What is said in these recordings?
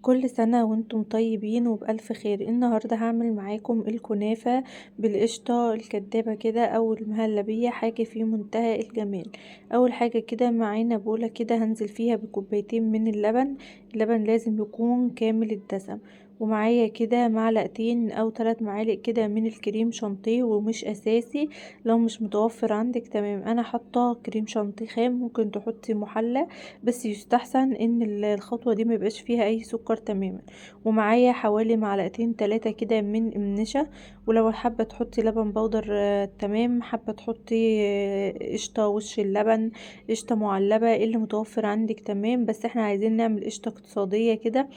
كل سنة وانتم طيبين وبألف خير. النهاردة هعمل معاكم الكنافة بالقشطة الكدابة كده او المهلبية، حاجة في منتهى الجمال. اول حاجة كده معانا بولة كده هنزل فيها بكوبايتين من اللبن، اللبن لازم يكون كامل الدسم، ومعايا كده معلقتين او 3 معالق كده من الكريم شانتيه، ومش اساسي لو مش متوفر عندك تمام. انا حاطه كريم شانتيه خام، ممكن تحطي محلى، بس يستحسن ان الخطوه دي ما يبقاش فيها اي سكر تماما. ومعايا حوالي معلقتين 3 كده من النشا، ولو حابه تحطي لبن بودر، تمام، حابه تحطي، قشطه وش اللبن، قشطه معلبه، اللي متوفر عندك تمام. بس احنا عايزين نعمل قشطه اقتصاديه كده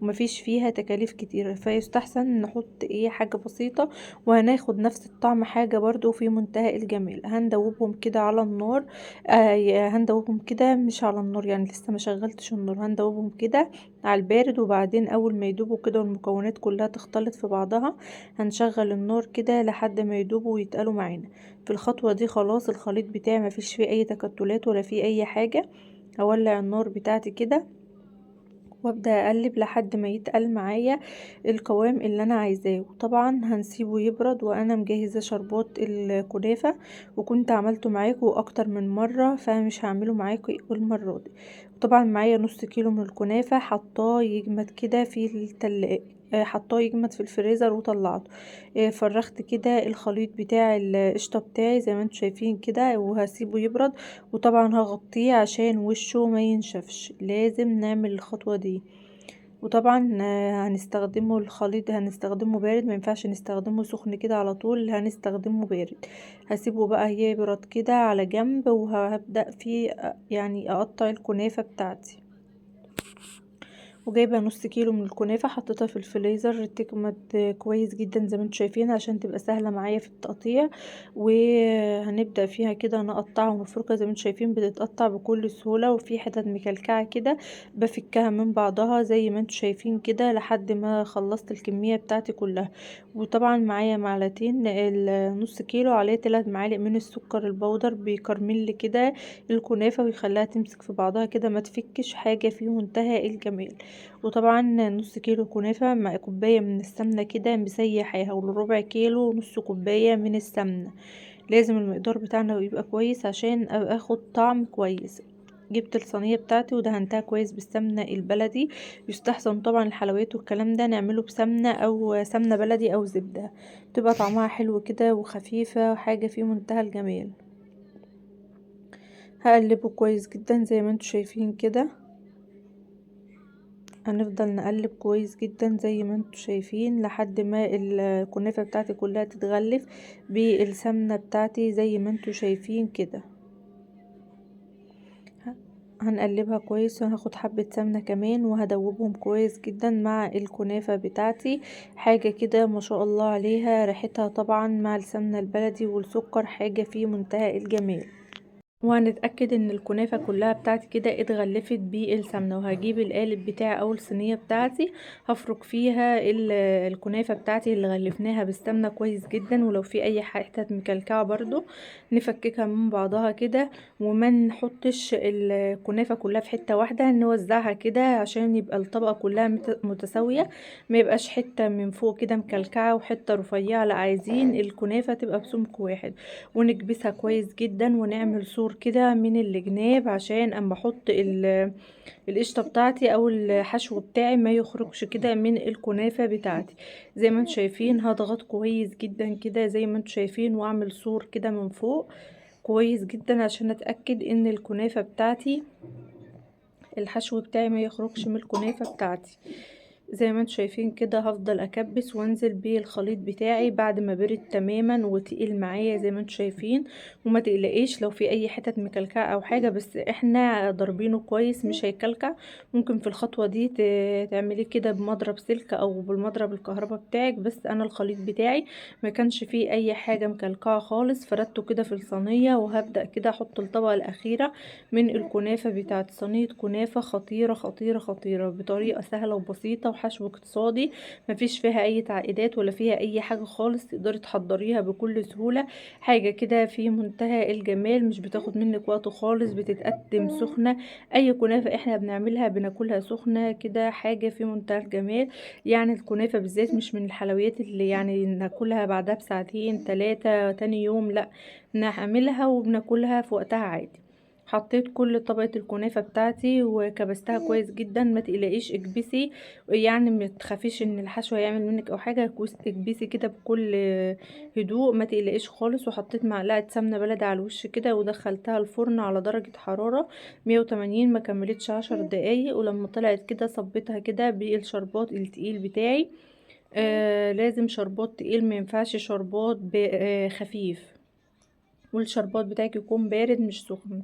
ومفيش فيها تكاليف كتير، فيستحسن نحط حاجه بسيطه وهناخد نفس الطعم، حاجه برضو في منتهى الجمال. هندوبهم كده على النار، هندوبهم كده مش على النار، يعني لسه ما شغلتش النار، هندوبهم كده على البارد، وبعدين اول ما يدوبوا كده والمكونات كلها تختلط في بعضها هنشغل النار كده لحد ما يدوبوا ويتقلوا معانا. في الخطوه دي خلاص الخليط بتاعي ما فيش فيه اي تكتلات ولا فيه اي حاجه. هولع النار بتاعتي كده وابدا اقلب لحد ما يتقل معايا القوام اللي انا عايزاه، وطبعا هنسيبه يبرد. وانا مجهزه شربات الكنافه وكنت عملته معاكم اكتر من مره، فمش هعمله معاكم المره دي. طبعا معايا نص كيلو من الكنافه حطاه يجمد كده في التلاجة، حطاه يجمد في الفريزر وطلعته. فرغت كده الخليط بتاع القشطه بتاعي زي ما انتم شايفين كده، وهسيبه يبرد، وطبعا هغطيه عشان وشه ما ينشفش، لازم نعمل الخطوه دي. وطبعا هنستخدمه الخليط هنستخدمه بارد، ما ينفعش نستخدمه سخن كده على طول، هنستخدمه بارد. هسيبه بقى يبرد كده على جنب، وهبدأ فيه اقطع الكنافة بتاعتي. وجايبه نص كيلو من الكنافه حطيتها في الفريزر تجمد كويس جدا زي ما انتم شايفين عشان تبقى سهله معايا في التقطيع. وهنبدا فيها كده نقطعها ونفركها زي ما انتم شايفين، بتتقطع بكل سهوله، وفي حتت مكلكعه كده بفكها من بعضها زي ما انتم شايفين كده لحد ما خلصت الكميه بتاعتي كلها. وطبعا معايا معلقتين النص كيلو عليه 3 معالق من السكر البودر، بيكرمل كده الكنافه ويخليها تمسك في بعضها كده ما تفكش، حاجه في منتهى الجمال. وطبعا نص كيلو كنافة مع كوباية من السمنة كده مسيحاها، والربع كيلو نص كوباية من السمنة، لازم المقدار بتاعنا يبقى كويس عشان اخد طعم كويس. جبت الصينية بتاعتي ودهنتها كويس بالسمنة البلدي، يستحسن طبعا الحلويات والكلام ده نعمله بسمنة او سمنة بلدي او زبدة، بتبقى طعمها حلو كده وخفيفة، حاجة في منتهى الجمال. هقلبه كويس جدا زي ما انتم شايفين كده، هنفضل نقلب كويس جدا زي ما انتم شايفين لحد ما الكنافة بتاعتي كلها تتغلف بالسمنة بتاعتي زي ما انتم شايفين كده. هنقلبها كويس، وهاخد حبة سمنة كمان وهدوبهم كويس جدا مع الكنافة بتاعتي. حاجة كده ما شاء الله عليها، ريحتها طبعا مع السمنة البلدي والسكر حاجة في منتهى الجمال. وهنتأكد ان الكنافة كلها بتاعتي كده اتغلفت بالسمنة. وهجيب القالب بتاعي او الصينية بتاعتي هفرك فيها الكنافة بتاعتي اللي غلفناها بالسمنة كويس جدا، ولو في اي حتت مكلكعة برضو نفككها من بعضها كده، وما نحطش الكنافة كلها في حتة واحدة، نوزعها كده عشان يبقى الطبقة كلها متساوية، ما يبقاش حتة من فوق كده مكلكعة وحتة رفيعة، لا عايزين الكنافة تبقى بسمك واحد. ونكبسها كويس جدا ونعمل سور كده من الجناب عشان اما احط القشطه بتاعتي او الحشو بتاعي ما يخرجش كده من الكنافه بتاعتي. زي ما انتم شايفين هضغط كويس جدا كده زي ما انتم شايفين، واعمل سور كده من فوق كويس جدا عشان اتاكد ان الكنافه بتاعتي الحشو بتاعي ما يخرجش من الكنافه بتاعتي. زي ما انتم شايفين كده هفضل اكبس وانزل بالخليط بتاعي بعد ما برد تماما وتقيل معايا زي ما انتم شايفين. وما تقلقيش لو في اي حتت مكلكعه او حاجه، بس احنا ضاربينه كويس مش هيكلكع. ممكن في الخطوه دي تعمليه كده بمضرب سلك او بالمضرب الكهرباء بتاعك، بس انا الخليط بتاعي ما كانش فيه اي حاجه مكلكعه خالص، فردته كده في الصينيه. وهبدا كده احط الطبقه الاخيره من الكنافه بتاعت صينيه كنافه خطيره خطيره خطيره بطريقه سهله وبسيطه وحشو اقتصادي، مفيش فيها اي تعقيدات ولا فيها اي حاجة خالص، تقدري تحضريها بكل سهولة. حاجة كده في منتهى الجمال، مش بتاخد منك وقت خالص، بتتقدم سخنة. اي كنافة احنا بنعملها بناكلها سخنة كده، حاجة في منتهى الجمال. يعني الكنافة بالذات مش من الحلويات اللي يعني ناكلها بعدها بساعتين 3 تاني يوم، لا، نعملها وبناكلها في وقتها عادي. حطيت كل طبقة الكنافة بتاعتي وكبستها كويس جدا. ما تقلقيش، اكبسي، يعني ما تخافيش ان الحشو هيعمل منك او حاجة، اكبسي كده بكل هدوء، ما تقلقيش خالص. وحطيت معلقة سمنة بلدي على الوش كده، ودخلتها الفرن على درجة حرارة 180، ما كملتش 10 دقايق. ولما طلعت كده صبيتها كده بالشربات التقيل بتاعي. لازم شربات تقيل، ما ينفعش شربات خفيف، والشربات بتاعك يكون بارد مش سخن.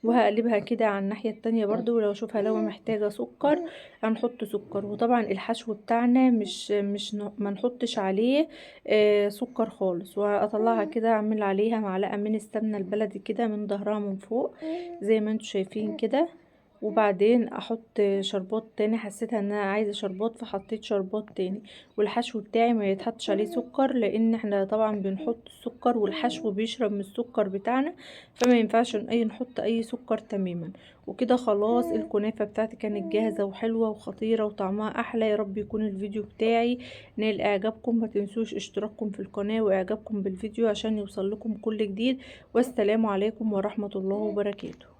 وهقلبها كده على الناحية التانية برضو، ولو اشوفها لو محتاجة سكر هنحط سكر. وطبعا الحشو بتاعنا مش ما نحطش عليه سكر خالص. وهطلعها كده اعمل عليها معلقة من السمنة البلدي كده من ظهرها من فوق زي ما انتم شايفين كده. وبعدين احط شربات تاني، حسيتها ان انا عايزه شربات فحطيت شربات تاني. والحشو بتاعي ما يتحطش عليه سكر، لان احنا طبعا بنحط السكر والحشو بيشرب من السكر بتاعنا، فما ينفعش نحط اي سكر تماما. وكده خلاص الكنافه بتاعتي كانت جاهزة وحلوه وخطيرة وطعمها احلى. يا رب يكون الفيديو بتاعي نال اعجابكم، ما تنسوش اشتراككم في القناة واعجابكم بالفيديو عشان يوصل لكم كل جديد. والسلام عليكم ورحمة الله وبركاته.